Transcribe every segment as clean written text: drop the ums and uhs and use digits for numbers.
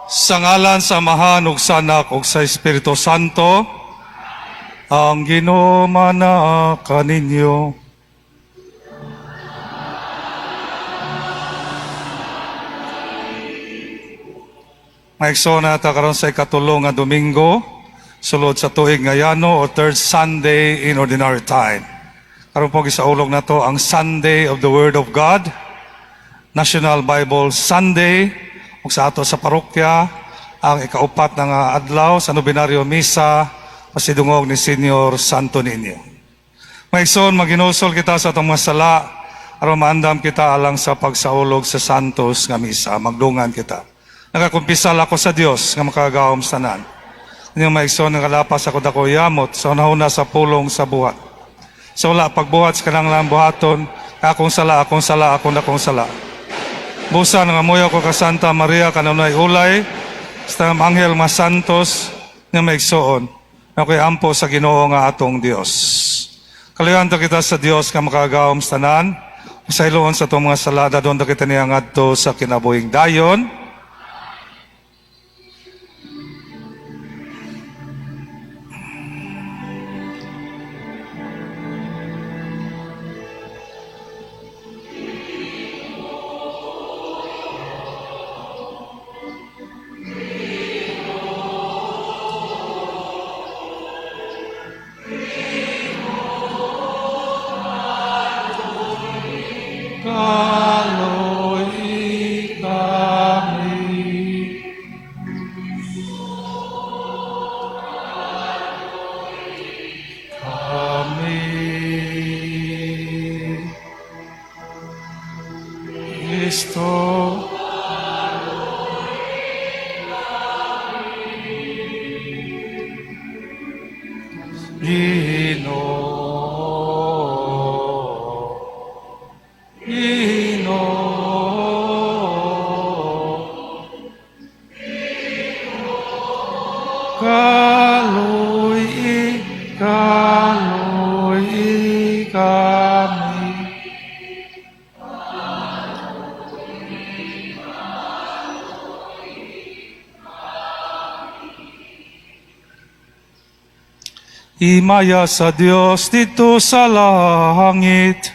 Sa ngalan sa Amahan ug sa Anak ug sa Espiritu Santo, ang Ginoo manaa kaninyo. Maigsoon ta karon sa ikatulo nga Domingo, sulod sa tuig nga yano o third Sunday in Ordinary Time. Karon po gisaulog nato ang Sunday of the Word of God, National Bible Sunday, ug sa ato sa parokya ang ikaupat na nga adlaw sa nobenaryo misa pasidungog ni Senior Santo Niño. Maigsoon, maginusol kita sa atong mga sala aron maandam kita alang sa pagsaulog sa Santos nga misa. Magdungan kita. Nagakumpisal ako sa Dios nga makagagahom sa tanan. Inyong maigsoon, nakalapas ako dako yamot sa hunahuna, sa pulong, sa buhat. Sa wala pagbuhat sa kananglang buhaton, akong sala, akong sala, akong dakong sala. Busa nangamuyo ko ka Santa Maria kanunay ulay, sa tanang anghel mga santos nga maigsoon, na ako'y ampo sa Ginoo nga atong Dios. Kaluyan ta kita sa Dios nga makagagahom sa tanan, pasayloon sa atong mga sala, dadon ta kita niya ngadto sa kinabuhing dayon. Kaloy kami. Kami. Kristo. Ginoo. Ginoo. Kaloy kaloy kami. Himaya sa Dios didto sa langit.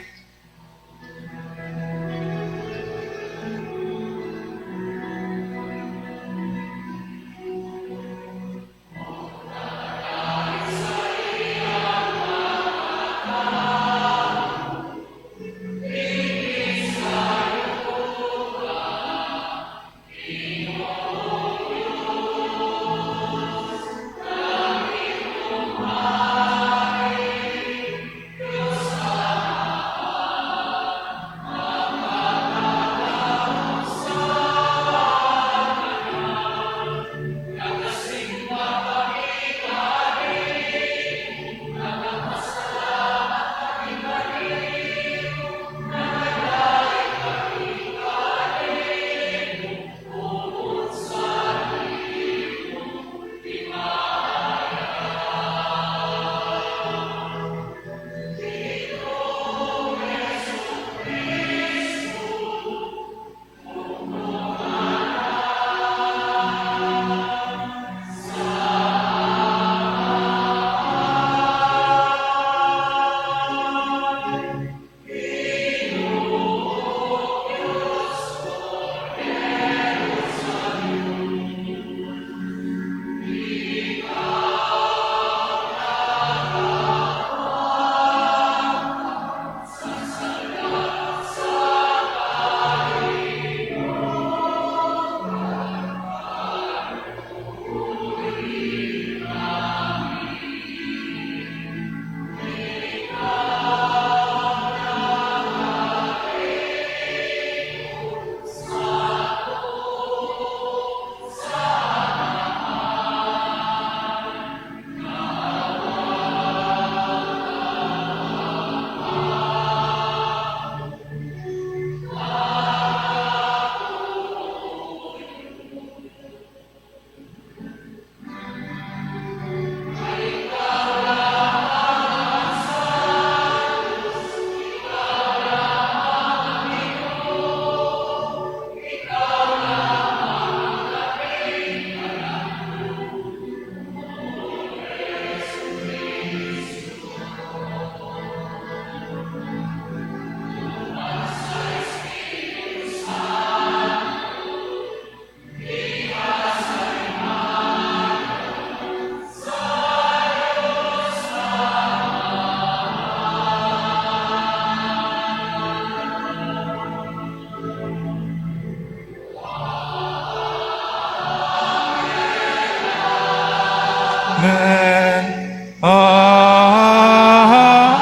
Amen. Ah,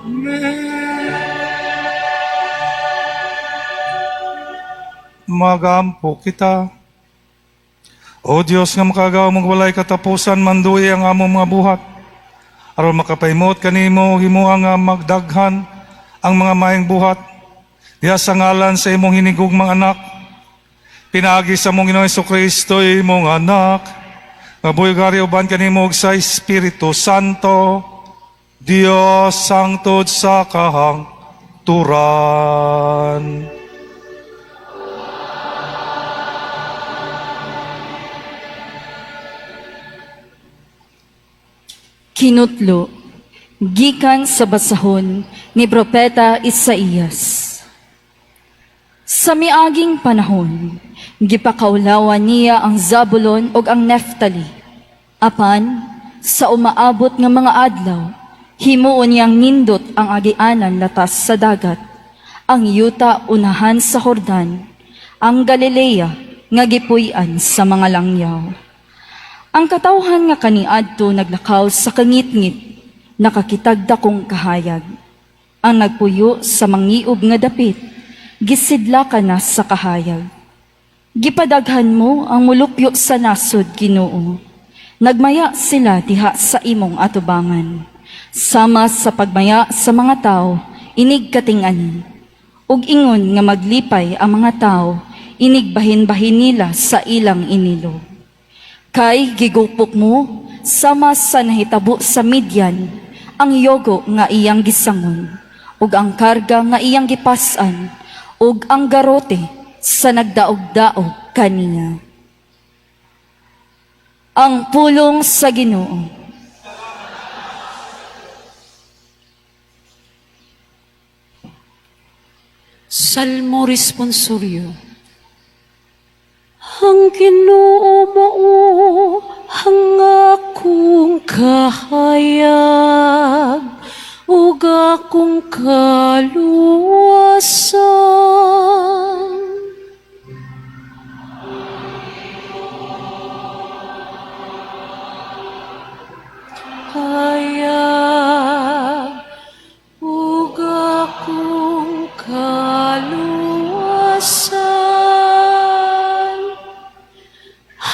Amen. Magampo kita. O Dios nga makagagahom ug walay katapusan, mandui ang among mga buhat. Aron makapahimuot kanimo, himoa nga magdaghan ang mga maayong buhat. Diha sa ngalan sa imong hinigugmang anak, pinaagi sa among Ginoong Kristo, imong anak, nga buhi ug hari uban kanimo ug sa Espiritu Santo, Dios sangtod sa kahangturan. Kinutlo, gikan sa basahon ni Propeta Isaías. Sa miaging panahon, gipakaulawan niya ang Zabulon ug ang Neftali. Apan, sa umaabot nga mga adlaw, himuon niyang nindot ang agianan latas sa dagat, ang yuta unahan sa Jordan, ang Galilea nga gipuy-an sa mga langyaw. Ang katawhan nga kaniadto naglakaw sa kangitngit, nakakitag dakong kahayag. Ang nagpuyo sa mangiob nga dapit, gisidlakan na sa kahayag. Gipadaghan mo ang mulupyo sa nasod, Ginoo. Nagmaya sila diha sa imong atubangan. Sama sa pagmaya sa mga tao, inig kating-ani. Ug ingon nga maglipay ang mga tao, inig bahin-bahin nila sa ilang inilog. Kay gigupok mo, sama sa nahitabo sa Midian, ang yogo nga iyang gisangon, ug ang karga nga iyang gipas-an, ug ang garote sa nagdaog-daog kaniya. Ang pulong sa Ginoo. Salmo Responsorio. Ang Ginoo mao ang akong kahayag ug akong kaluwasan. Hayag ug akong kaluwasan.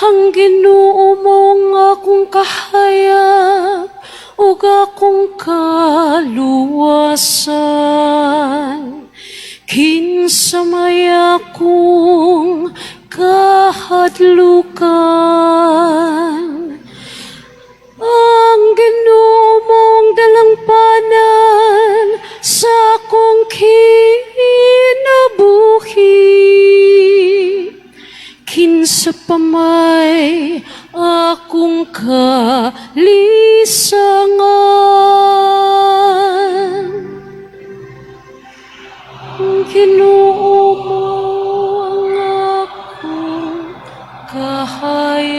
Ang Ginoo mao ang akong kahayag ug akong kaluwasan. Kinsa may akong kahadlukan? Ang Ginoo mao ang dalangpanan sa akong kinabuhi. Kinsa pa may akong kalisangan? Ang Ginoo mao ang akong kahayag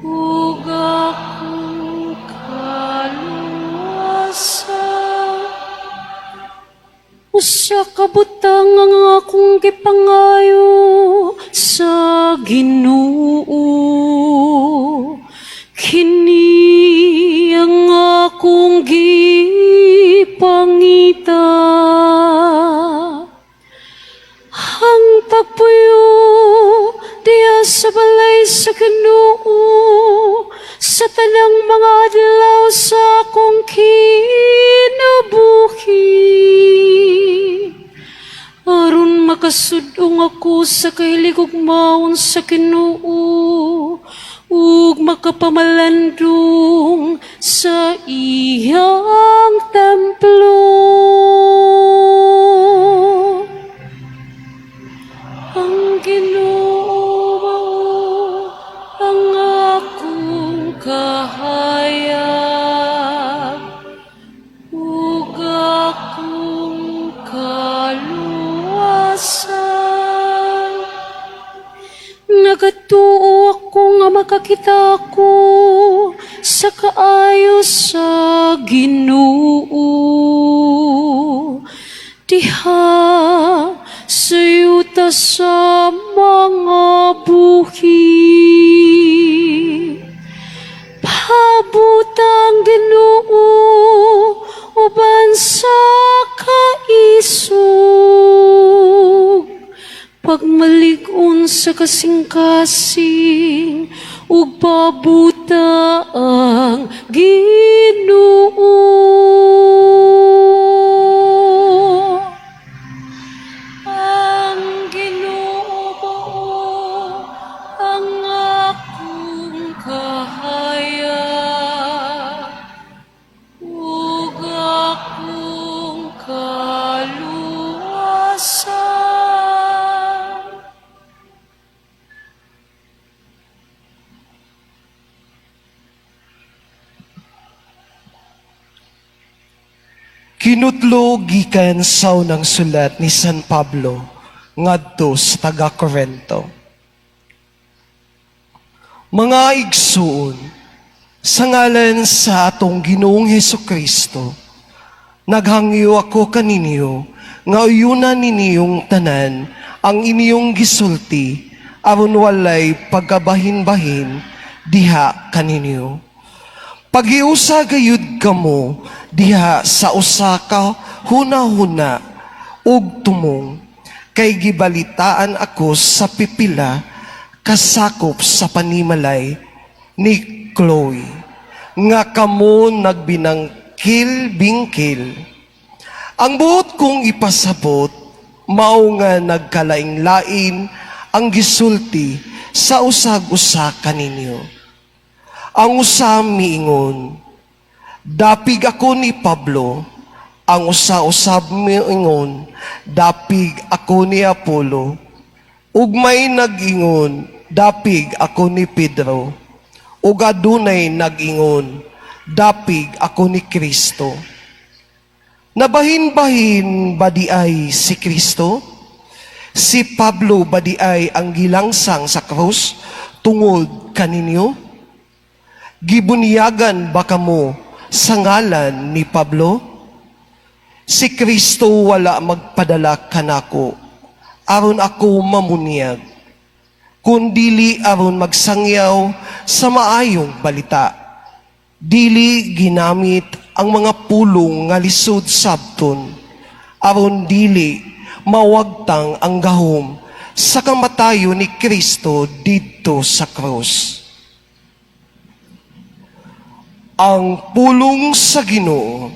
ug akong kaluwasan. Usa ka butang ang akong gipangayo sa Ginoo. Kini ang akong gipangita. Ang pagpuyo diha sa balay sa Ginoo sa tanang mga adlaw sa akong kinabuhi. Aron makasud-ong ako sa kahiligugmaon sa Ginoo ug makapamalandong sa iyang templo. Ang Ginoo mao ang akong kahayag ug akong kaluwasan. Nagatuo ako nga makakita ako sa kaayo sa Ginoo. Diha sa mga buhi. Pabutang Ginoo uban sa kaisog, pagmalig-on sa kasing-kasing ug pabuta ang Ginoo. Ang Ginoo mao ang akong kahayag ug akong kaluwasan. Kinutlo gikan sa unang sulat ni San Pablo ngadto sa taga Corinto. Mga igsuon, sa ngalan sa atong Ginoong Hesus Kristo, naghangyo ako kaninyo nga uyuna ninyong tanan ang inyong gisulti aron walay pagkabahin-bahin diha kaninyo. Paghiusa gayud kamo diha sa usa ka hunahuna ug tumong, kay gibalitaan ako sa pipila kasakop sa panimalay ni Chloe nga kamo nagbinangkil-bingkil. Ang buot kong ipasabot mao nga nagkalain-lain ang gisulti sa usag-usa kaninyo. Ang usa miingon, "Dapig ako ni Pablo." Ang usa usab miingon, "Dapig ako ni Apollo." Ug may nag-ingon, "Dapig ako ni Pedro." Ug adunay nag-ingon, "Dapig ako ni Kristo." Nabahin-bahin ba di ay si Kristo? Si Pablo ba di ay ang gilangsang sa krus tungod kaninyo? Gibunyagan ba kamo sa ngalan ni Pablo? Si Kristo wala magpadala kanako aron ako mamunyag, kundili aron magsangyaw sa maayong balita. Dili ginamit ang mga pulong nga lisod sabton, aron dili mawagtang ang gahom sa kamatayon ni Kristo didto sa krus. Ang pulong sa Ginoo.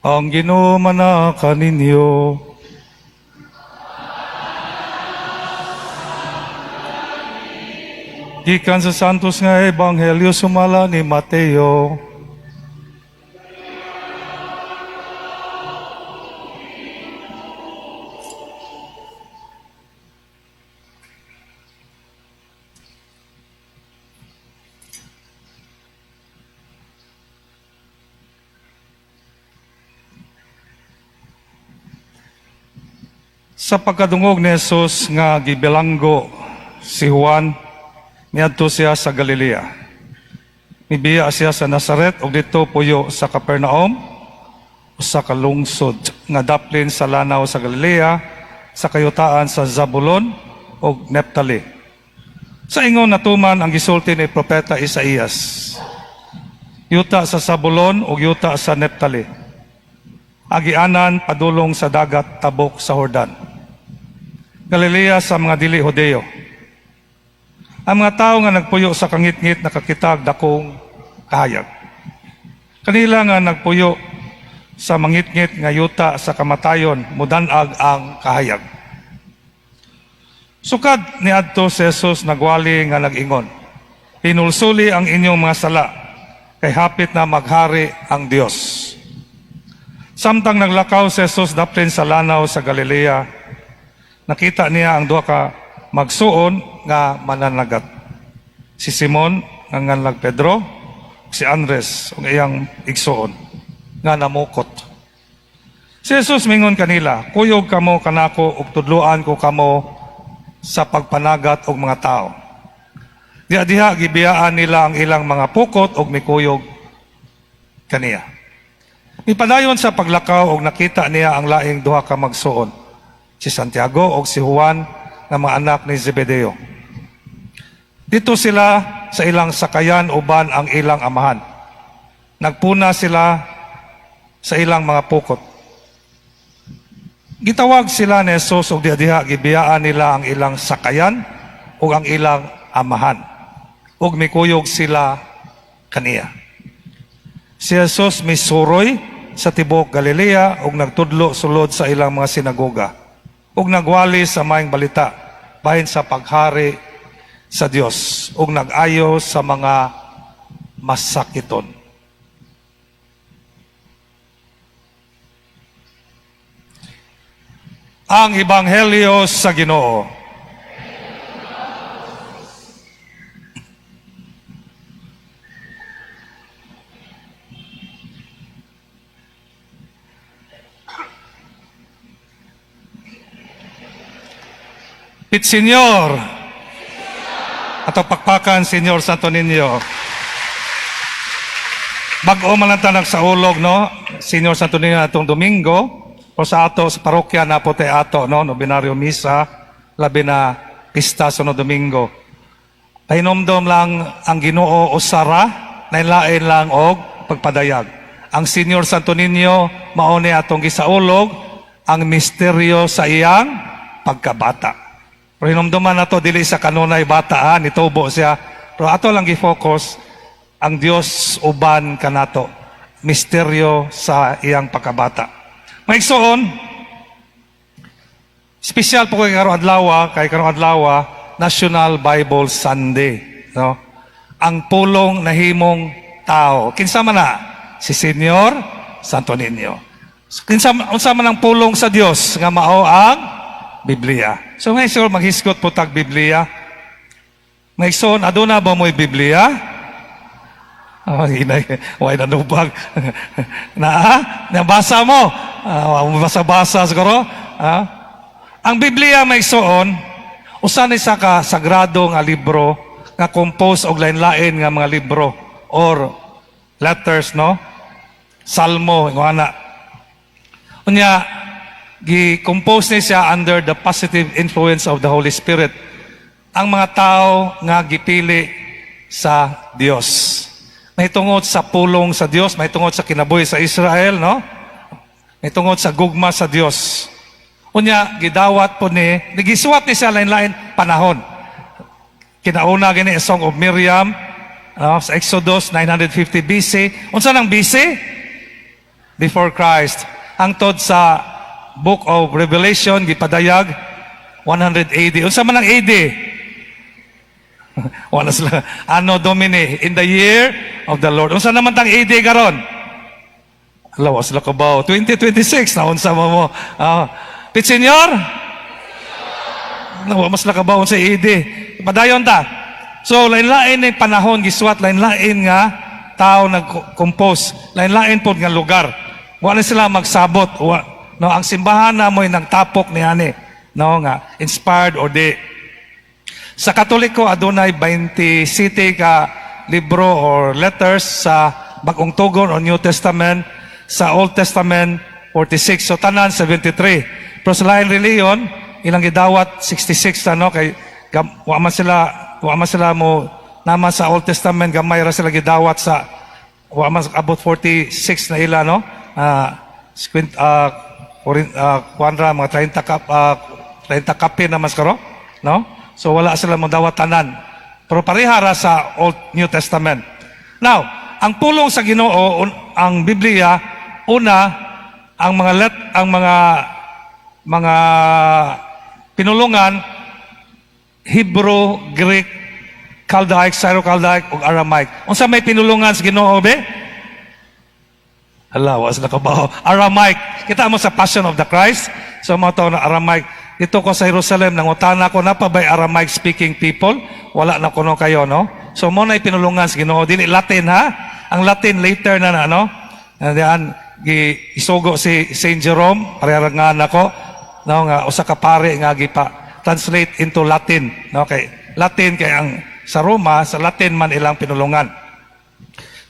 Ang Ginoo mana kaninyo. Gikan sa Santos nga Ebanghelyo sumala ni Mateo. Sa pagkadungog ni Jesus nga gibilanggo si Juan, miadto siya sa Galilea. Mibiya siya sa Nazaret ug didto puyo sa Capernaum, usa ka lungsod nga daplin sa lanaw sa Galilea, sa kayutaan sa Zabulon ug Neptali. Sa ingon natuman ang gisulti ni propeta Isaías: "Yuta sa Zabulon ug yuta sa Neptali, agianan padulong sa dagat tabok sa Jordan, Galilea sa mga dili Hudeo. Ang mga tao nga nagpuyo sa kangitngit nakakitag dakong kahayag. Kanila nga nagpuyo sa mangitngit nga yuta sa kamatayon, mudan-ag ang kahayag." Sukad niadto si Jesus, nagwali nga nag-ingon, "Hinulsuli ang inyong mga sala, kay hapit na maghari ang Dios." Samtang naglakaw si Jesus daplin sa lanaw sa Galilea, nakita niya ang duha ka magsuon nga mananagat. Si Simon nga nganlag Pedro, si Andres ang iyang igsuon nga namukot. Si Jesus mingon kanila, "Kuyog kamo kanako ug tudloan ko kamo sa pagpanagat og mga tao." Diha diha gibiyaan nila ang ilang mga pukot ug mikuyog kaniya. Mipadayon sa paglakaw og nakita niya ang laing duha ka magsuon, si Santiago ug si Juan nga mga anak ni Zebedeo. Didto sila sa ilang sakayan uban ang ilang amahan. Nagpuna sila sa ilang mga pukot. Gitawag sila ni Jesus ug diha-diha gibiyaan nila ang ilang sakayan ug ang ilang amahan, ug mikuyog sila kaniya. Si Jesus misuroy sa tibuok Galilea ug nagtudlo sulod sa ilang mga sinagoga ug nagwali sa maayong balita bahin sa paghari sa Dios ug nag-ayo sa mga masakiton. Ang Ebanghelyo sa Ginoo. Pit Señor. Ato pakpakan, Señor Santo Niño. Bag-o man lang ta nagsaulog, no? Señor Santo Niño atong Domingo o sa ato sa parokya na po ato, no? Nobenaryo misa, labi na pista sunod Domingo. Pahinomdom lang, ang Ginoo usara, lain lang og pagpadayag. Ang Señor Santo Niño mao ni atong gisaulog ang misteryo sa iyang pagkabata. Pero hinumduman nato, dili sa kanunay bata ha, nitubo siya. Pero ato lang gi-focus ang Dios uban kanato. Misteryo sa iyang pagkabata. Mga igsoon, espesyal po kay karong adlaw, kay karong adlaw National Bible Sunday, no? Ang pulong nahimong tao. Kinsa man na? Si Señor Santo Niño. Kinsa unsa man ang pulong sa Dios nga mao ang Biblia. So ngayon siguro maghisgot po tag Biblia. Mga igsoon, aduna ba mo'y Biblia? Oh, hinay, way nanubag. Na, nabasa mo. Ah, basa-basa siguro. Ah. Ang Biblia, mga igsoon, usa ni sa ka sagrado nga libro nga compose og lain-lain nga mga libro or letters, no? Salmo, ingon ana. Unya, gi-compose ni siya under the positive influence of the Holy Spirit. Ang mga tao nga gipili sa Dios. Mahitungod sa pulong sa Dios, mahitungod sa kinabuhi sa Israel, no? Mahitungod sa gugma sa Dios. Unya, gidawat po ni, gisuwat ni siya lain-lain panahon. Kinauna gani Song of Miriam, no, sa Exodus 950 BC. Unsa nang BC? Before Christ. Hangtod sa Book of Revelation gipadayag 100 AD. Unsa man ang AD? Wala sila. Anno Domini, in the year of the Lord. Unsa naman tang AD karon? Ala, wa sila kabaw. 2026 na unsa mo mo. Ah, Pit Señor? Wa mas sila kabaw sa AD. Padayon ta. So lain-lain ni panahon gisuwat, lain-lain nga tao nag-compose, lain-lain pod nga lugar. Wa na sila magsabot. Wa, no, ang simbahan na mo'y nagtapok ni ani. No nga inspired or di. Sa Katoliko, adunay 27 ka libro or letters sa Bagong Tugon o New Testament, sa Old Testament 46. So tanan 73. Pero sa lain relihiyon, ilang gidawat 66, ano, kay wa man sila mo naman sa Old Testament, gamay ra sila gidawat sa, wa man abot 46 na ila, no? Squint kuan ra mga 30 kap 30 kapin na mas karo, no? So wala sila mo dawat tanan. Pero pareha ra sa Old New Testament. Now, ang pulong sa Ginoo, ang Biblia, una ang mga pinulungan, Hebrew, Greek, Chaldaic, Syro-Chaldaic ug Aramaic. Unsa may pinulungan sa Ginoo be? Hala, wa sila kabaw. Aramaic. Kita mo sa Passion of the Christ. So mga tao na Aramaic. Dito ko sa Jerusalem, nangutana ko, naa pa ba'y Aramaic speaking people? Wala na kuno kayo, no? So mao na pinulungan sa Ginoo. Dili Latin, ha? Ang Latin later na na, no? Diyan, gi isugo si Saint Jerome, pareha nga nako, no, nga usa ka pare nga gipa translate into Latin, no? Kay Latin kay ang sa Roma, sa Latin man ilang pinulungan.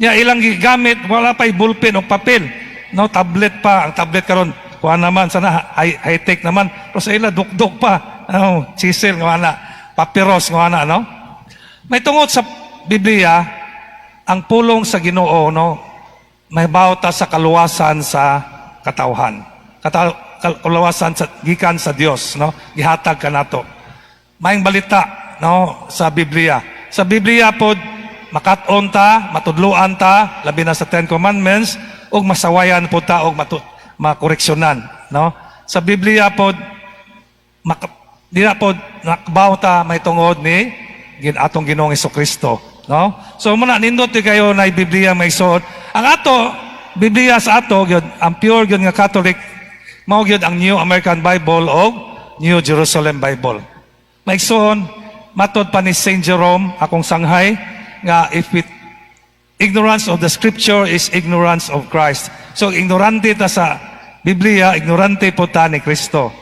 Nya ilang gigamit, wala pa'y ballpen o papel. No, tablet pa. Ang tablet karon, kuha naman sana high tech naman. Pero sa ila dukduk pa. Ano, chisel nga na, papyrus nga na, no? May tungod sa Biblia, ang pulong sa Ginoo, no, may ta sa kaluwasan sa katawhan. Kaluwasan sa gikan sa Dios, no? Gihatag kanato. Maayong balita, no, sa Biblia. Sa Biblia pod makat-on ta, matudloan ta, labi na sa Ten Commandments, ug masawayan pod ta og makoreksyonan, no? Sa Biblia pod dira pod nakabaw ta may tungod ni atong Ginoong Kristo, no? So muna nindot gyud kayo na Biblia, may suod. Ang ato Biblia sa ato gyud, ang pure gyud nga Catholic, mao gyud ang New American Bible o New Jerusalem Bible. Maigsoon, matod pa ni Saint Jerome, akong sanghay, nga if with ignorance of the scripture is ignorance of Christ. So ignorante ta sa Biblia, ignorante po ta ni Kristo.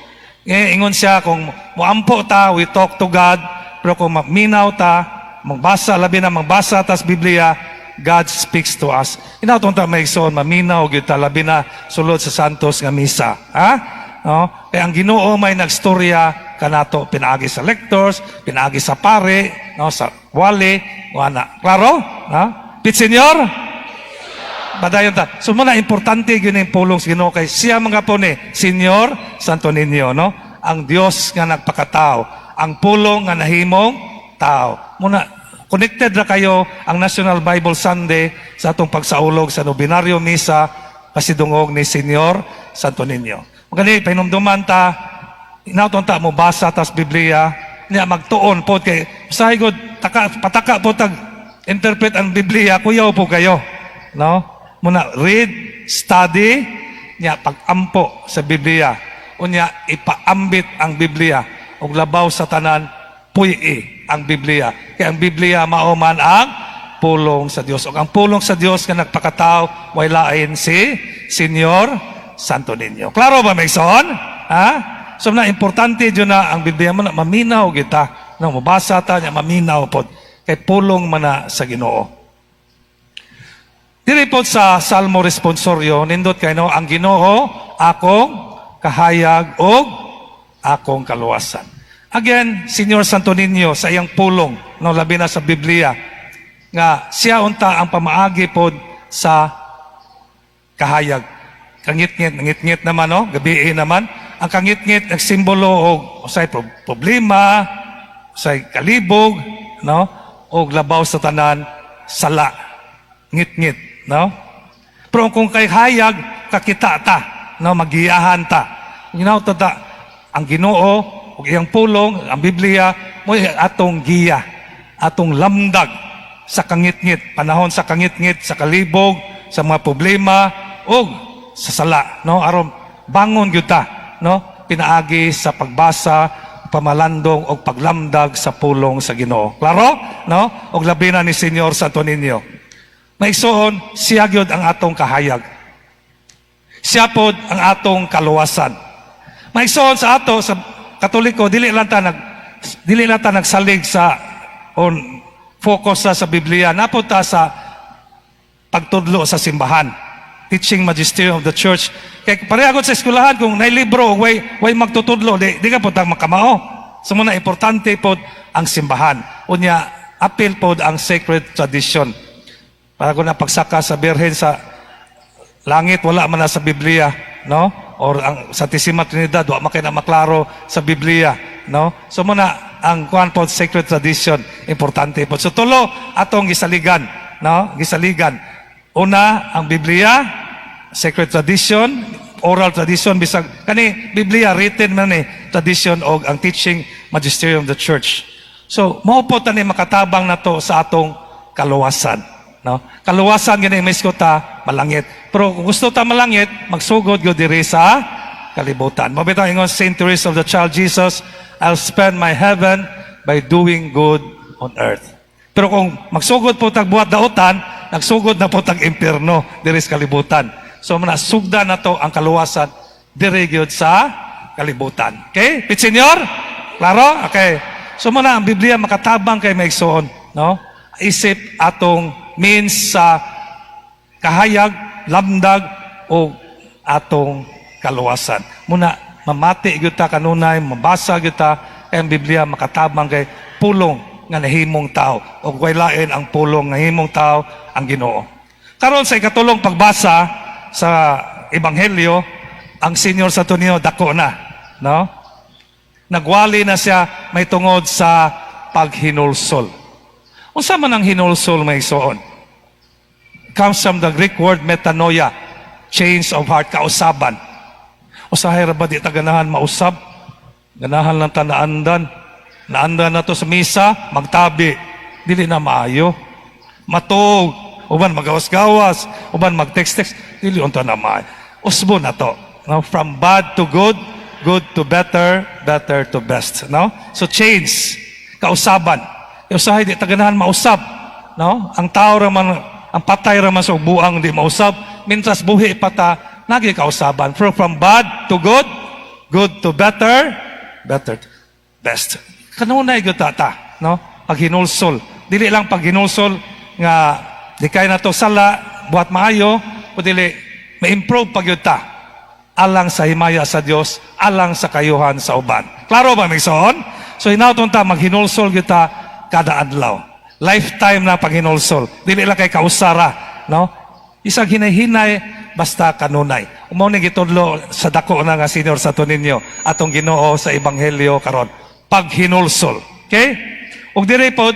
Eh, ingon siya, kung muampo ta, we talk to God, pero kung maminaw ta, magbasa, labi na magbasa tas Biblia, God speaks to us. Inatong ta, maigsoon, maminaw gyud ta, labi na sulod sa Santos nga Misa. Ha? No? Kaya ang Ginoo may nagstorya kanato pinaagi sa lectors, pinaagi sa pare, no, sa wali, wana. Klaro? No? Pit Senyor? Padayon ta. So muna importante gyud yung pulong sa Ginoo kay siya mga po ni Señor Santo Niño, no? Ang Dios nga nagpakatao, ang pulong nga nahimong tao. Muna connected ra kayo ang National Bible Sunday sa atong pagsaulog sa Nobenaryo Misa pasidungog ni Señor Santo Niño. Magani pahinumduman ta, inaton ta mo basa tas Biblia niya, magtuon po kay usahay gud taka pataka po tag interpret ang Biblia, kuyaw po kayo, no? Muna read, study, niya pagampo sa Biblia, unya ipaambit ang Biblia, ug labaw sa tanan, puy-i ang Biblia kay ang Biblia mao man ang pulong sa Dios, ug ang pulong sa Dios nga nagpakatao way lain si Señor Santo Niño. Klaro ba, maigsoon, ha? So na importante jud na ang Biblia mo na maminaw kita, no, mabasa ta niya, maminaw pod kay pulong man na sa Ginoo. Diri pod sa Salmo Responsorio, nindot kay, no, ang Ginoo akong kahayag og akong kaluwasan. Again, Señor Santo Niño sa iyang pulong, no, labi na sa Biblia, nga siya unta ang pamaagi pod sa kahayag. Kangitngit, nangitngit naman, no? Gabii naman. Ang kangitngit nagsimbolo og usay problema, usay kalibog, no? Og labaw sa tanan, sala. Ngitngit, no? Pero kung kay hayag, kakita ta, no? Magiyahan ta. Ginaw ta ta, ang Ginoo ug iyang pulong, ang Biblia, mo atong giya, atong lamdag sa kangitngit, panahon sa kangitngit, sa kalibog, sa mga problema ug sa sala, no? Aron bangon gyud ta, no? Pinaagi sa pagbasa, pamalandong og paglamdag sa pulong sa Ginoo. Klaro? No? Og labi na ni Señor Santo Niño. Maigsoon, siya gyud ang atong kahayag. Siya pod ang atong kaluwasan. Maigsoon, sa ato sa Katoliko, dili lang ta nagsalig sa on focus sa Biblia. Naa pod ta sa pagtudlo sa simbahan. Teaching magisterium of the church. Kay pareha sa eskwelahan, kung naay libro way magtutudlo, di ka pod makamao. So mao na importante pod ang simbahan. Unya apil pod ang sacred tradition. Para kung napagsaka sa Birhen sa langit, wala man na sa Biblia, no? Or ang Santissima Trinidad, wa man kay na maklaro sa Biblia, no? So mao na ang kuan pod, sacred tradition, importante pod. So tulo atong gisaligan, no? Gisaligan. Una, ang Biblia, sacred tradition, oral tradition, bisag kani Biblia written man ni tradition og ang teaching magisterium of the church. So mao po tani makatabang nato sa atong kaluwasan, no? Kaluwasan gani misko ta malangit. Pero kung gusto ta malangit, magsugod gyud diri sa kalibutan. Mao bitaw ingon Saint Teresa of the Child Jesus, "I'll spend my heaven by doing good on earth." Pero kung magsugod po tag buhat dautan, nagsugod na po tag impierno diri sa kalibutan. So mao na sugdan nato ang kaluwasan diri gyud sa kalibutan. Okay? Pit Senyor? Klaro? Okay. So mao na ang Biblia makatabang kay maigsoon, no? Isip atong means sa kahayag, lamdag o atong kaluwasan. Mao na mamati gyud ta kanunay, mabasa gyud ta kay ang Biblia makatabang kay pulong nga nahimong tao o way lain ang pulong nga nahimong tao, ang Ginoo. Karon sa ikatulong pagbasa sa Ebanghelyo, ang Senyor Santo Niño dako na, no? Nagwali na siya may tungod sa paghinulsol. Unsa man ang hinulsol, mga igsoon? Comes from the Greek word metanoia, change of heart, kausaban. Usahay ra ba di ta ganahan mausab? Ganahan lang ta naandan. Naandan na to sa misa, magtabi. Dili na maayo. Matug, uban magawas-gawas, uban mag-text-text, dili unta na maayo. Usbo na to. No? From bad to good, good to better, better to best. No? So change, kausaban. Usahay di ta ganahan mausab. No? Ang tao ra man, ang patay ra man sa buang di mausab, mintras buhi pa ta, nagi kausaban. From bad to good, good to better, better to best. Kanunay gyud ta ta, no? Paghinulsol. Dili lang paghinulsol nga di kay nato sala, buhat maayo, o dili ma-improve pa gyud ta alang sa himaya sa Dios, alang sa kayuhan sa uban. Klaro ba, igsoon? So hinaut ta maghinulsol gyud ta kada adlaw. Lifetime na paghinulsol. Dili lang kay kausara, no? Isag hinay-hinay basta kanunay. Mao ni gitudlo sa dako na nga Senyor Santo Niño, atong Ginoo sa ebanghelyo karon. Paghinulsol. Okay? Ug diri pod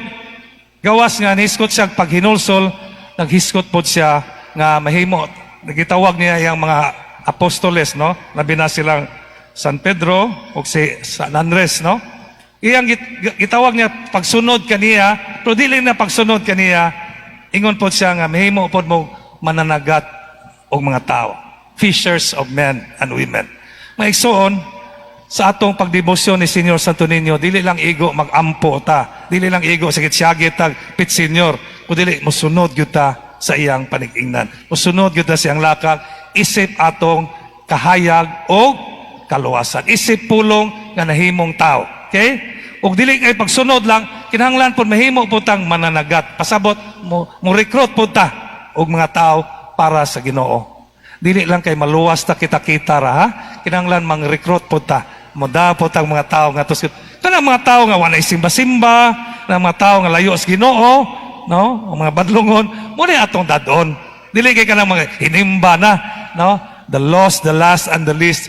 gawas nga nihisgot siya paghinulsol, naghisgot pod siya nga mahimo nagitawag niya yang mga apostoles, no? Labi na silang San Pedro ug si San Andres, no? Iyang gitawag niya pagsunod kaniya, pero dili na pagsunod kaniya, ingon pod siya nga mahimo pod mo mananagat og mga tao. Fishers of men and women. Mga igsoon, sa atong pagdebosyon ni Senyor Santo Niño, dili lang igo mag-ampo ta, dili lang igo sige siyagi tag pit Senyor, kundi musunod gyud ta sa iyang panig-ingnan. Musunod gyud ta sa iyang lakang isip atong kahayag o kaluwasan. Isip pulong nga nahimong tao. Okay? Ug dili kay pagsunod lang, kinahanglan pod mahimo pod tang mananagat. Pasabot mo recruit pod ta og mga tao para sa Ginoo. Dili lang kay maluwas ta kita-kita ra ha. Kinahanglan mang-recruit pod ta. Moda pod tang mga tao nga tos kanang mga tao nga walay simba-simba, na mga tao nga layo sa Ginoo, no? Ang mga badlongon, mao ni atong dad-on. Dili kay kanang mga hinimba na, no? The lost, the last and the least,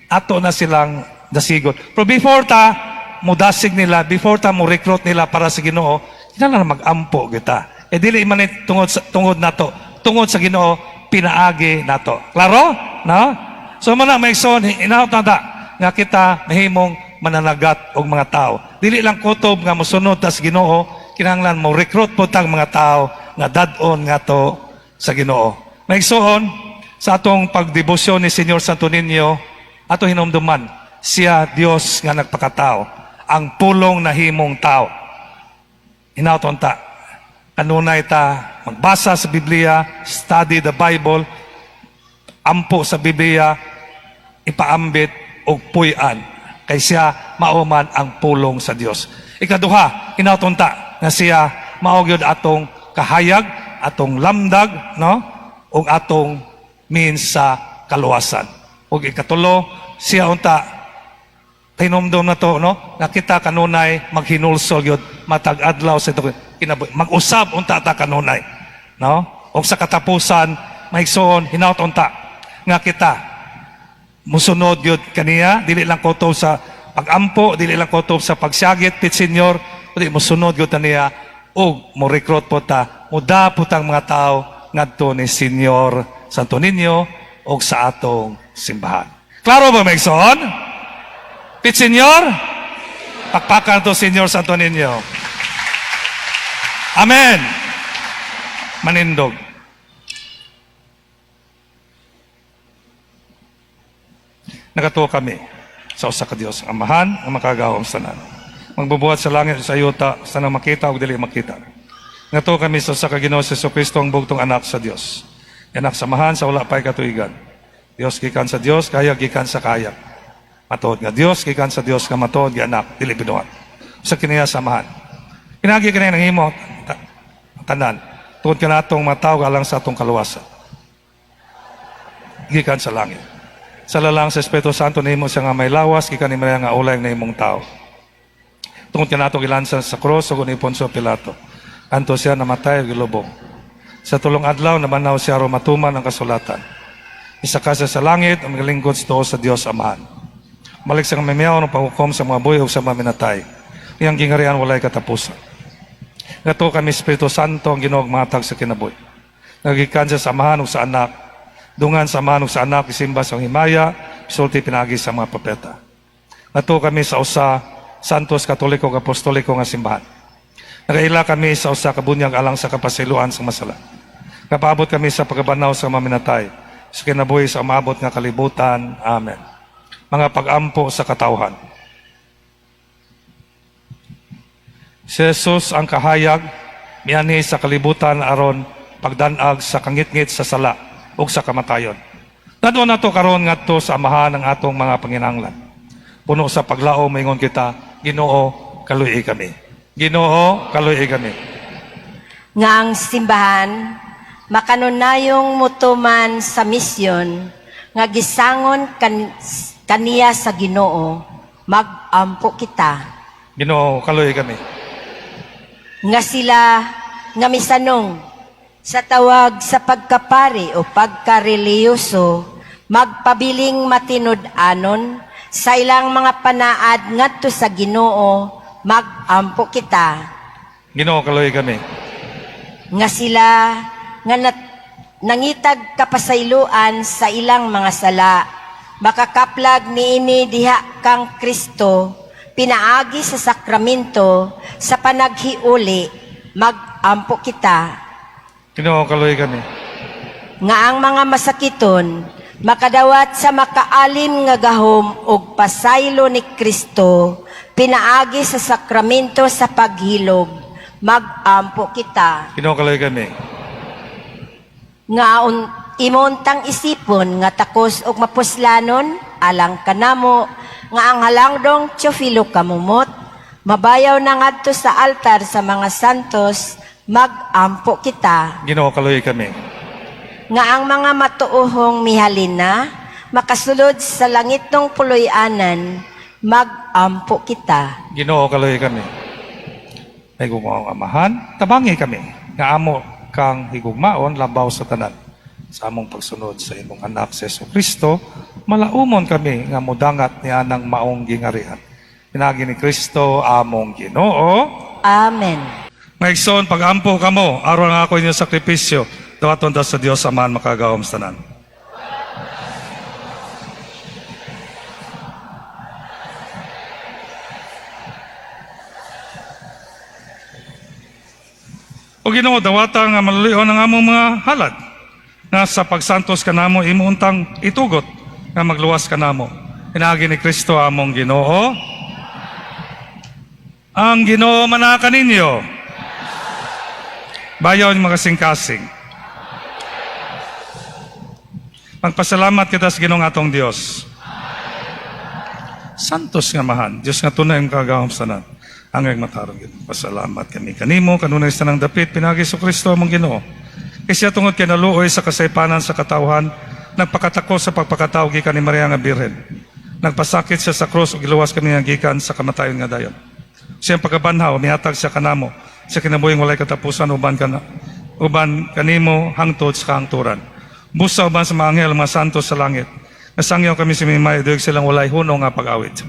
ato na silang dasigon. Pero before ta modasig nila, before ta mo recruit nila para sa Ginoo, kinahanglan mag-ampo kita. Eh dili man ni tungod nato, tungod sa Ginoo pinaagi nato. Klaro? No? So mao na, mga igsoon, hinaut na ta nga kita mahimong mananagat og mga tao. Dili lang kutob nga mosunod ta sa Ginoo, kinahanglan mo recruit pod tang mga tao nga dad-on ngadto sa Ginoo. Mga igsoon, sa atong pagdebosyon ni Senyor Santo Niño, ato hinumduman, siya Dios nga nagpakatao, ang pulong nahimong tao. Hinaut ta, kanunay ta magbasa sa Biblia, study the Bible, ampo sa Biblia, ipaambit og puy-an. Kay siya mao man ang pulong sa Dios. Ikaduha, hinaut unta nga siya mao gyud atong kahayag, atong lamdag, no? Ug atong means sa kaluwasan. Ug ikatulo, siya unta hinumdum na to, no? Nga kita kanunay maghinulsol gyud matag adlaw sa ito kinabuhi. Mag-usab unta ta kanunay, no? Ug sa katapusan, maigsoon, hinaut unta nga kita musunod gyud kaniya, dili lang kutob sa pagampo, dili lang kutob sa pagsagit pit Senyor, kundi musunod gyud niya ug mo recruit po ta, muda po tang mga tao ngadto ni Senyor Santo Niño ug sa atong simbahan. Klaro ba, maigsoon? Pit Senyor? Pakpakan to Senyor Santo Niño. Amen. Manindog. Nagatuo kami sa usa ka Dios, ang Amahan, ang makagagahom sa tanan. Magbubuhat sa langit sa yuta, sa nang makita o dili makita. Nagatuo kami sa usa ka Ginoo sa Kristo, ang bugtong anak sa Dios. Anak sa Amahan sa wala pa'y katuigan. Dios gikan sa Dios, kahayag gikan sa kahayag. Matuod nga Dios gikan sa Dios nga matuod nga anak, dili binuhat. Usa kiniya sa Amahan. Pinaagi kaniya nahimo tanan. Tungod kanatong matawo alang sa atong kaluwasan. Gikan sa langit. Sa lalang sa Espiritu Santo nahimo siya nga may lawas gikan ni Maria nga ulay nahimong tao. Tungod kanato gilansan sa krus ug ni Poncio Pilato. Anto siya namatay ug gilubong. Sa tulong adlaw nabanhaw siya aron matuman ang kasulatan. Isaka siya sa langit ang maglingkod sa tuo sa Dios Amahan. Balik sa mamiyaw ng paghukom sa mga buhi ug sa mga minatay. Iyang gingharian walay katapusan. Nagatuo kami Espiritu Santo ang Ginoo matag sa kinabuhi. Nagikan siya sa Amahan ug sa Anak. Dungan sa Amahan ug sa Anak isimba sa himaya, sulti pinagi sa mga propeta. Nagatuo kami sa usa Santos Katoliko ug Apostoliko nga simbahan. Nagaila kami sa usa ka bunyag alang sa kapasayloan sa masala. Kapaabot kami sa pagkabanhaw sa mga minatay, sa kinabuhi sa umaabot nga kalibutan. Amen. Mga pag-ampo sa katawhan. Si Jesus ang kahayag, mianhi sa kalibutan aron pagdanag sa kangitngit sa sala ug sa kamatayon. Tan-awon nato karon ngadto sa Amahan ang atong mga panginahanglan. Puno sa paglaom maingon kita, Ginoo, kaluy kami. Ginoo, kaluy kami. Nga ang simbahan makanunayong mutuman sa misyon nga gisangon kaniya sa Ginoo, magampo kita. Ginoo, kaluy kami. Nga sila nga misanong sa tawag sa pagkapari o pagkareliyoso, magpabiling matinud-anon sa ilang mga panaad ngadto sa Ginoo, magampo kita. Ginoo, kaluy kami. Nga sila nga nangitag kapasayloan sa ilang mga sala, makakaplag niini diha kang Kristo, pinaagi sa sakramento sa panaghiuli, magampo kita. Ginoo, kaluy kami. Nga ang mga masakiton makadawat sa makaalim nga gahom og pasaylo ni Kristo, pinaagi sa sakramento sa paghilom, magampo kita. Ginoo, kaluy kami. Nga imontang isipon nga takos og mapuslanon alang kanamo nga ang halangdong Teofilo Camomot mabayaw na ngadto sa altar sa mga santos, magampo kita. Ginoo, kaluy kami. Nga ang mga matuohong mihalin na makasulod sa langitnong puloy-anan, magampo kita. Ginoo, kaluy kami. May gugmaong Amahan, tabangi kami nga amo kang higugmaon labaw sa tanan. Sa among pagsunod sa imong anak sa Jesu Kristo, malaumon kami nga modangat niya ng maong gingarian. Pinaagi ni Kristo among Ginoo. Amen. Maigsoon, pag-ampo kamo, aron ang ako inyong sakripisyo, dawaton ta sa Dios Amahan makagagahom sa tanan. O Ginoo, dawata nga maluluyon ang among mga halad, nga sa pagsantos kanamo imo untang itugot nga magluwas kanamo. Pinaagi ni Kristo among Ginoo. Ang Ginoo manaka ninyo. Bayaw mga kasing-kasing. Magpasalamat kita sa Ginoong atong Dios. Santos nga Amahan, Diyos nga tunay ang kagahom sa tanan. Ang matarong Ginoo. Pasalamat kami kanimo kanunay sa tanang dapit pinaagi sa Kristo among Ginoo. Kay siya tungod kay naluoy sa kasaypanan sa katawhan, nagpakatako sa pagpakatawo gikan ni Maria nga Birhen. Nagpasakit siya sa krus ug giluwas kami nga gikan sa kamatayon nga dayon. Siyang pagkabanhaw, mihatag siya kanamo sa kinabuhing walay katapusan uban kanimo hangtod sa kahangturan. Busa uban sa mga anghel, mga santos sa langit. Nasangyaw kami sa mimay, duyog silang walay hunong nga pag-awit.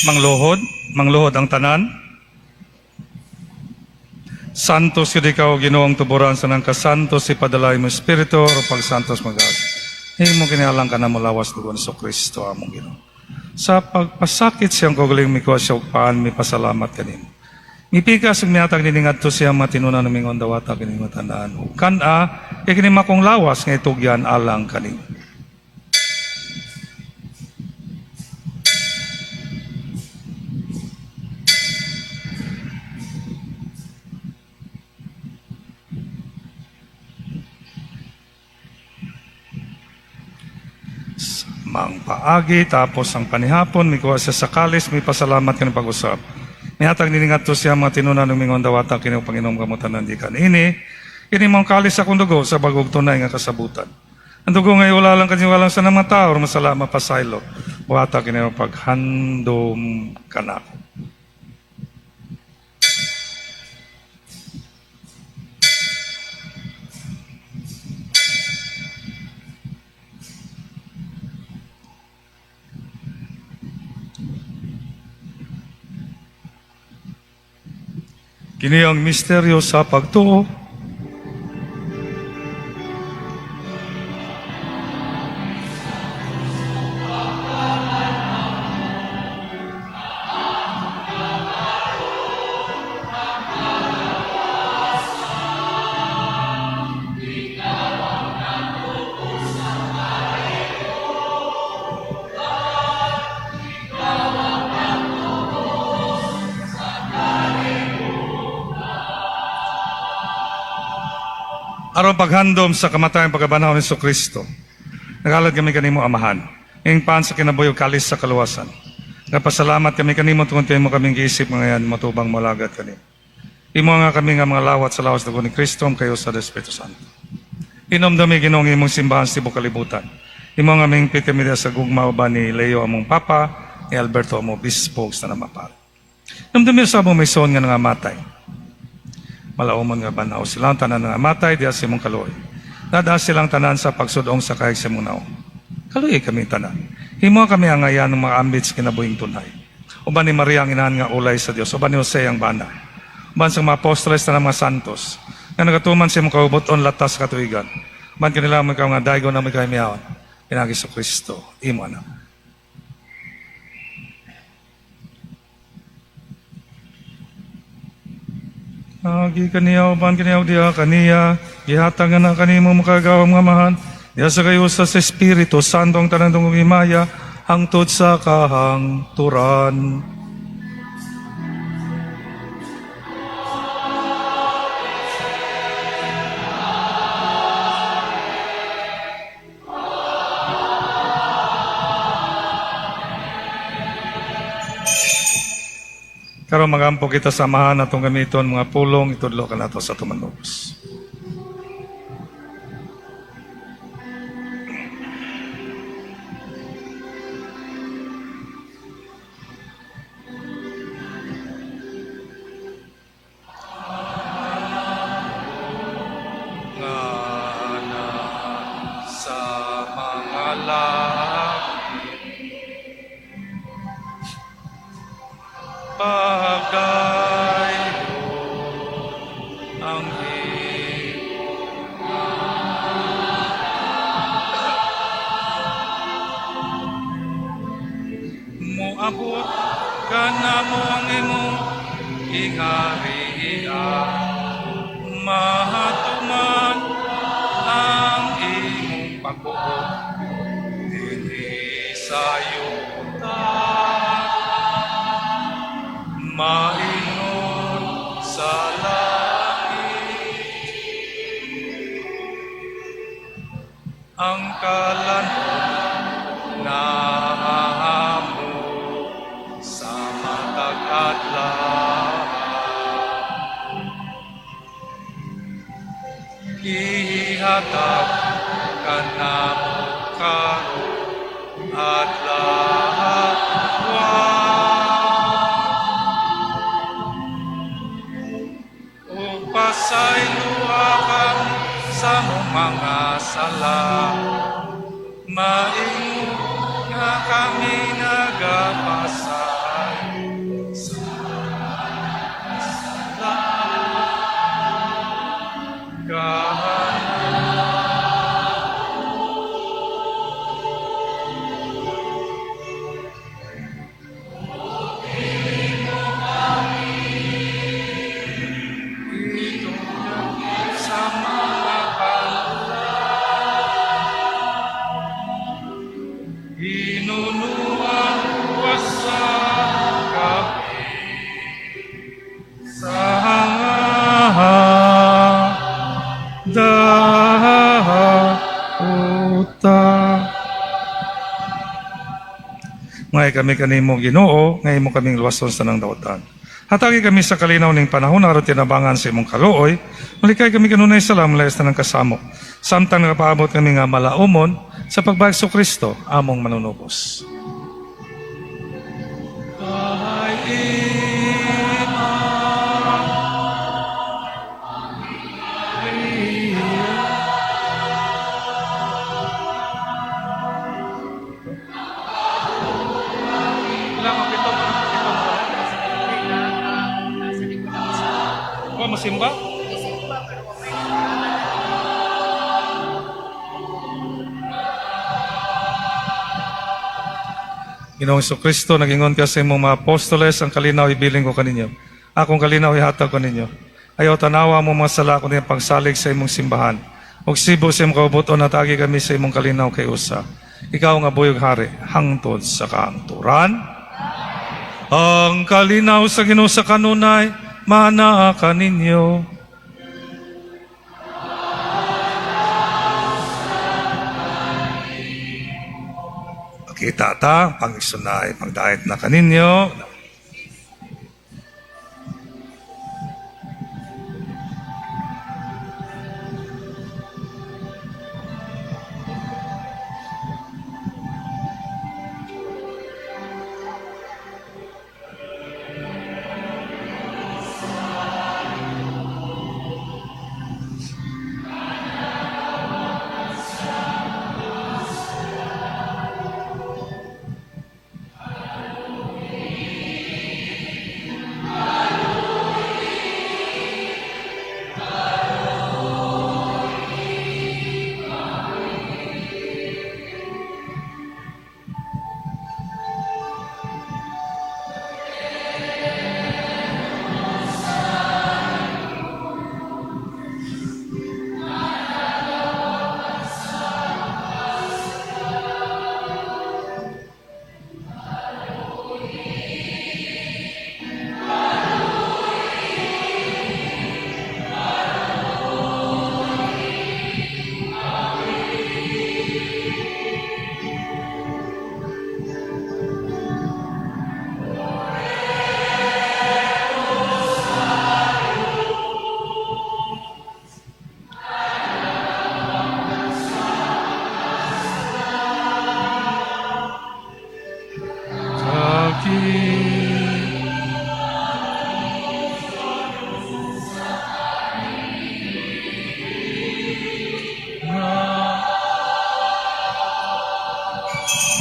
Mangluhod, mangluhod ang tanan. Santos yun ikaw, Ginoong tuburan sa nang kasantos, ipadala mo Espiritu, o pagsantos magas. Himo kinialang ka na mulawas dugon sa Kristo among Ginoo. Sa pagpasakit siyang kagaling mikuha siya og paan, mi pasalamat kanimo. Mipikas ug mihatag nining adto siya matinunan mingon dawata kining matandaan. Ug kan-a kay kini makong lawas nga itugyan alang kanimo. Mang paagi tapos ang panihapon mikuha siya sa kalis may pasalamat kanang pag-usap. Mihatag nining adto siya mga tinunan ng mingon dawata kini Panginoong kamutan gikan ini kini mong kalis akong dugo sa bagong tunay nga kasabutan. Ang dugo ngay wala lang kanyo sa mga tao masala mapasaylo. Buhata kini ang paghandom kanako. Kini ang misteryo sa pagtuo. Aron paghandom sa kamatayon pagkabanhaw ni Kristo. Nagalad kami kanimo Amahan. Ing paan sa kinabuhi ug kalis sa kaluwasan. Nagpasalamat kami kanimo tungod kay mo kaming giisip ngayon matubang molagat kanimo. Imo nga kami nga mga lawat sa lawas dugo ni Kristo kayo sa Espiritu Santo. Inomdumi Ginoong imong simbahan sa tibuok kalibutan. Imo nga mingpit kami diha sa gugma uban ni Leo among Papa, ni Alberto among Obispo ug sa namapal. Inumdumi sa among may nga nangamatay. Malaumon nga banhaw silang tanan nga matay diha sa imong kaluoy. Nada silang tanan sa pagsudong sa kahig sa imong naong. Kaluoy kami tanan. Himo kami ang ngayan ng mga ambit sa kinabuhing tunay. Uban ni Maria ang inahan nga ulay sa Dios, uban ni Jose ang bana. Uban sa mga apostoles na mga santos, nga nagatuman sa imong kaubuton latas sa katuigan. Uban kanila mo ikaw nga daygon na mo ikaw miyawon. Pinagi sa Kristo, imo anak. Agi kaniya uban kaniya diha kaniya gihatag nga na kanimo makagawam nga amahan diha sa kayo sa Espiritu Santo ang tanan dungog himaya hangtod sa kahangturan. Karon magampo kita sa Amahan atong gamiton mga pulong itudlo kanato sa atong Manlubos. Nga sa mga langit, pagdayon ang imong Moabot kanamo ang imong gingharian, mahatuman ang imong pagbuot dinhi sa yuta maingon sa langit. Ang kalan-on namo sa matag adlaw ihatag kanamo karon adlaw, ug pasayloa kami sa among mga sala, maingon nga kami nagapasaylo sa sala kanamo. Sa mga panula, Hinunuan sa kape sa dauta. Ngay kami kanimo, Ginoo, nga imo kaming luwason sa tanang dautan. Hatagi kami sa kalinaw ning panahon aron tinabangan sa imong kaluoy. Malikay kami kanunay sa lamlayas na ng kasamo. Samtang nakapaabot kami nga malaumon sa pagbalik sa Kristo, among manunubos. Ay, ima, Ilang ang pito, pito mo? Wa mo simba? Ginoong Kristo, nagingon ka sa imong mga apostoles, "Ang kalinaw ibilin ko kaninyo. Akong kalinaw ihatag ko ninyo." Ayaw tanawa mo mga sala kundi ang pagsalig sa imong simbahan. Ug sibo sa imong kaubuton, hatagi kami sa imong kalinaw kay usa. Ikaw nga buhi ug hari, hangtod sa kahangturan. Ang kalinaw sa Ginoo sa kanunay, maanaa kaninyo. Kita ta, pag-isunay, pagdait na kaninyo.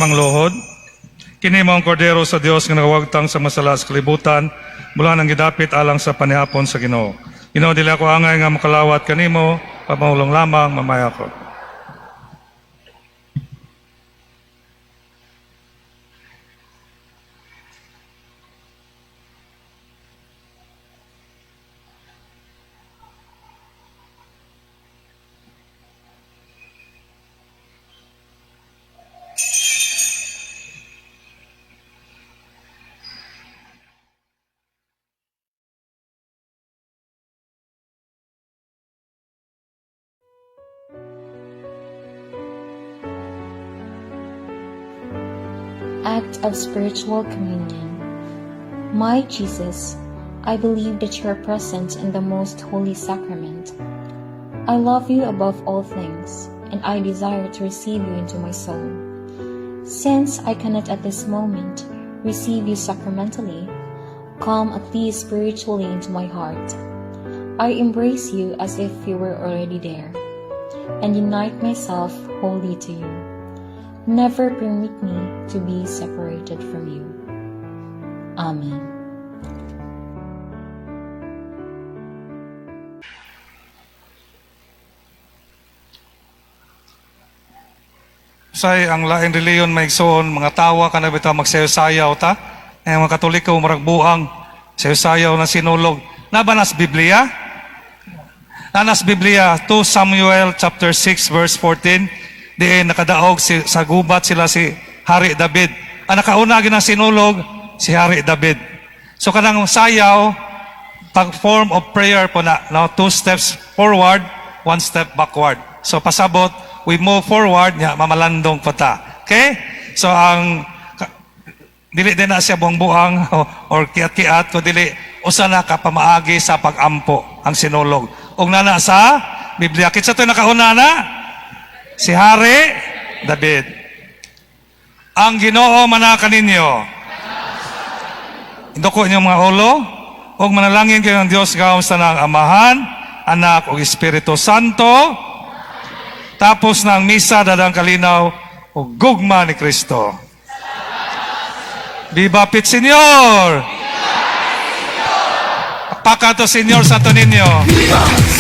Mangluhod. Kini mao ang kordero sa Dios nga nagawagtang sa masala sa kalibutan, bulahan ang gidapit alang sa panihapon sa Ginoo. Ginoo, dili ako angay nga makalawat kanimo, pamahulong lamang mamaayo ko. Act of Spiritual Communion. My Jesus, I believe that you are present in the most holy sacrament. I love you above all things, and I desire to receive you into my soul. Since I cannot at this moment receive you sacramentally, come at least spiritually into my heart. I embrace you as if you were already there, and unite myself wholly to you. Never permit me to be separated from you. Amen. Say ang lain reliyon, mga igsoon, mga tawa ka na bitaw magsayaw-sayaw ta. Eh, mga Katoliko murag buang sayaw-sayaw na sinulog. Naa ba na sa Biblia? Naa na sa Biblia 2 Samuel chapter 6 verse 14, diin nakadaog sa gubat sila si Hari David. Ang nakauna ginang sinulog si Hari David. So kanang sayaw pag form of prayer po na, no? Two steps forward, one step backward. So pasabot, we move forward nya mamalandong pa ta. Okay? So ang dili din na siya buang-buang or kiat-kiat ko dili usa na ka pamaagi sa pagampo ang sinulog. Ug naa na sa Biblia. Kinsa to nakauna na? Si Hari David. Ang Ginoo manaa kaninyo. Induko inyong mga ulo ug manalangin kayo ng Dios gahom sa ng Amahan, Anak ug Espiritu Santo. Tapos ng misa, dadang kalinaw ug gugma ni Kristo. Viva Pit Señor! Pakato Señor Santo Niño. Viva.